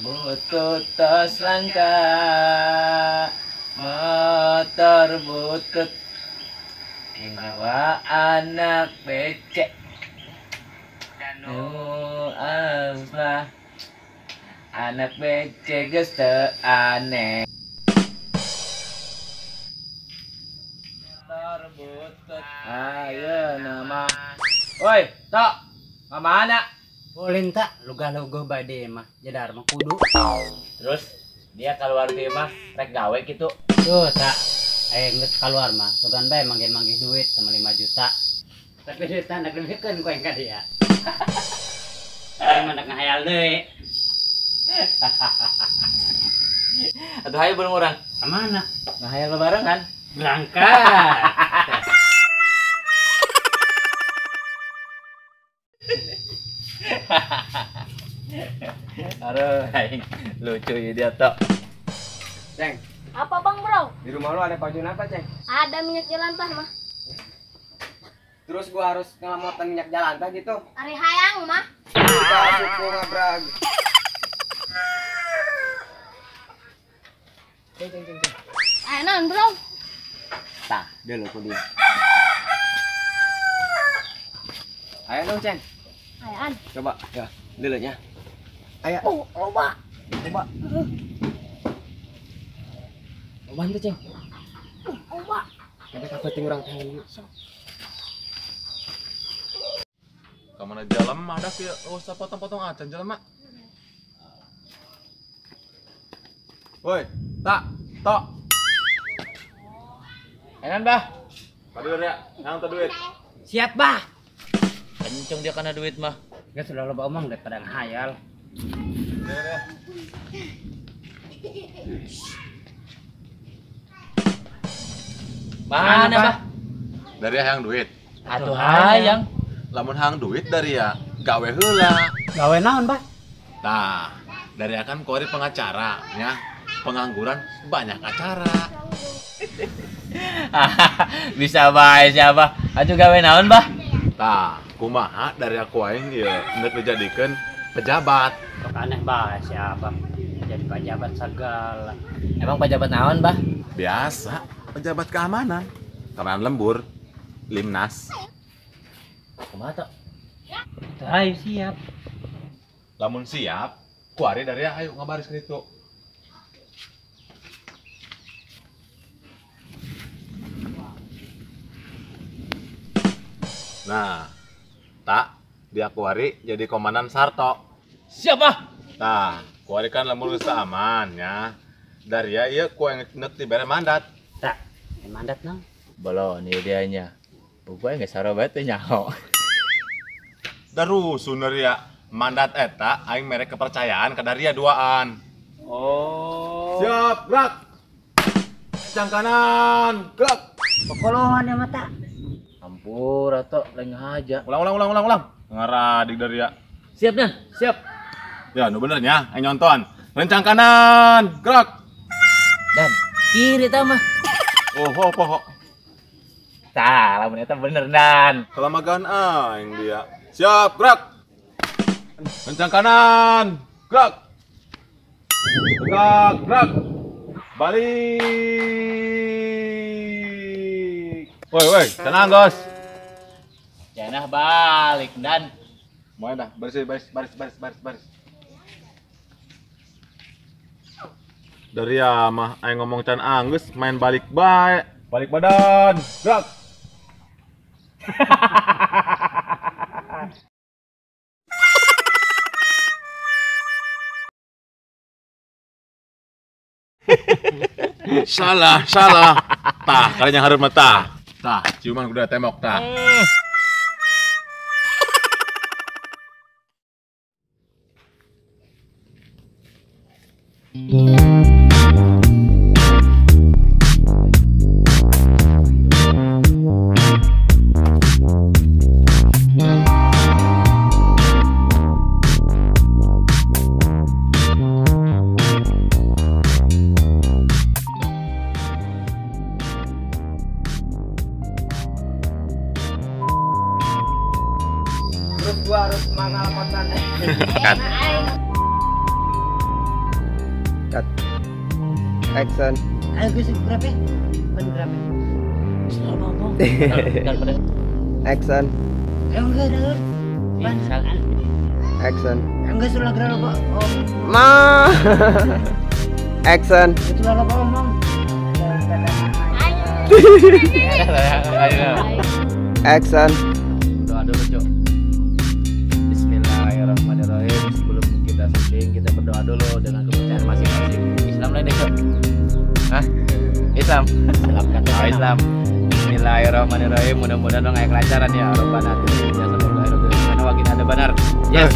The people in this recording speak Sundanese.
Butut tos langka, motor butut, bawa anak becek, nu aslah, anak becek geus teu aneh. Motor butut, ayo nama. Woi, tok, mana? Ulin tak, lugah-luguh bade mah, jadar mah kudu. Terus dia keluar di mah rek gawe gitu. Tuh tak, geus keluar mah, sugan bae manggih-manggih duit sama 5 juta. Tapi duit tak nak lebihkeun ku aing ka dia. Aing mah nak ngahayal deui. Atuh hayu bareng urang. Ka mana? Ngahayal barengan. Berangkat. Aduh, aing lucu ya dia tok. Ceng. Apa bang bro? Di rumah lu ada pajun apa, Ceng? Ada minyak jelantah mah. Terus gua harus ngelamotan minyak jelantah gitu? Ari hayang mah. Kita suku ngabrag. Ceng, ceng, ceng, ceng. Ayo non bro. Tah, dia lo dia. Ayo dong, Ceng. Ayaan. Coba ya, dulunya. Ayo. Oh, loba. Loba. Loba tuh, Ceng. Loba. Ada kapeting urang teh yuk. Kamana jalan mah ada ya, usah potong-potong acan jalan mah. Woi, tak, tok. Enan, Bah. Padur ya, nang duit. Siap, Bah. Kenceng dia karena duit mah. Gak sudah loba omong daripada ngahayal. Mana, Bah? Dari hayang duit. Atuh hayang. Lamun hayang duit dari ya gawe heula. Gawe naon, Bah? Tah, dari akan kuari pengacara ya. Pengangguran banyak acara. Bisa bae siapa? Atuh gawe naon, Bah? Tah, kumaha dari aku aing ieu hendak dijadikeun pejabat. Kok aneh bae siapa? Jadi pejabat segala. Emang pejabat naon, Bah? Biasa, pejabat keamanan. Keamanan lembur, Limnas. Kumaha tok? Ayo siap. Lamun siap, kuari dari ayo ngabaris ke ditu. Nah, tak dia kuari jadi komandan Sarto. Siapa? Nah, kuari kan lembur geus aman ya. Dari ya ieu ku yang nek dibere mandat. Tak, mandat nang. Bolon ieu dianya. Pokoknya geus saro bae teh nyaho. Daru suner ya mandat eta aing mere kepercayaan ka Daria duaan. Oh. Siap, gerak. Kencang kanan, gerak. Pokolohan ya mata. Ampur atau lain aja. Ulang ulang ulang ulang ulang. Ngaradik dari ya. Siap dan, siap. Ya, nu bener nya, aing nyontoan. Rencang kanan, gerak. Dan kiri tah mah. Oh, ho poho. Tah, lamun eta bener dan. Kelamagan aing dia. Siap, gerak. Rencang kanan, gerak. Tegak, gerak. Balik. Woi, woi, tenang, Gos. Janah balik dan. Mau dah, baris, baris, baris, baris, baris, baris. Dari ya mah aing ngomong can anggeus main balik bae. Balik badan. Gerak. Salah, salah. Tah, kalian yang harus mata. Tah, ciuman kuda tembok tah. Terus gua harus mangalamotan. Cut. Cut. Action. Ayo guys, berapa? Ban berapa? Selalu ngomong. Action. Ayo enggak ada. Ban. Action. Enggak sudah gerah kok. Ma. Action. Itu lah ngomong. Action. Doa dulu, Cok. Bismillahirrahmanirrahim. Sebelum kita syuting, kita berdoa dulu dengan kepercayaan masing-masing. Islam lain deh, Cok. Hah? Islam. Islam kata oh, Islam. Bismillahirrahmanirrahim. Mudah-mudahan dong kayak kelancaran ya. Robbana atina fid dunya hasanah wa qina adzabannar. Yes.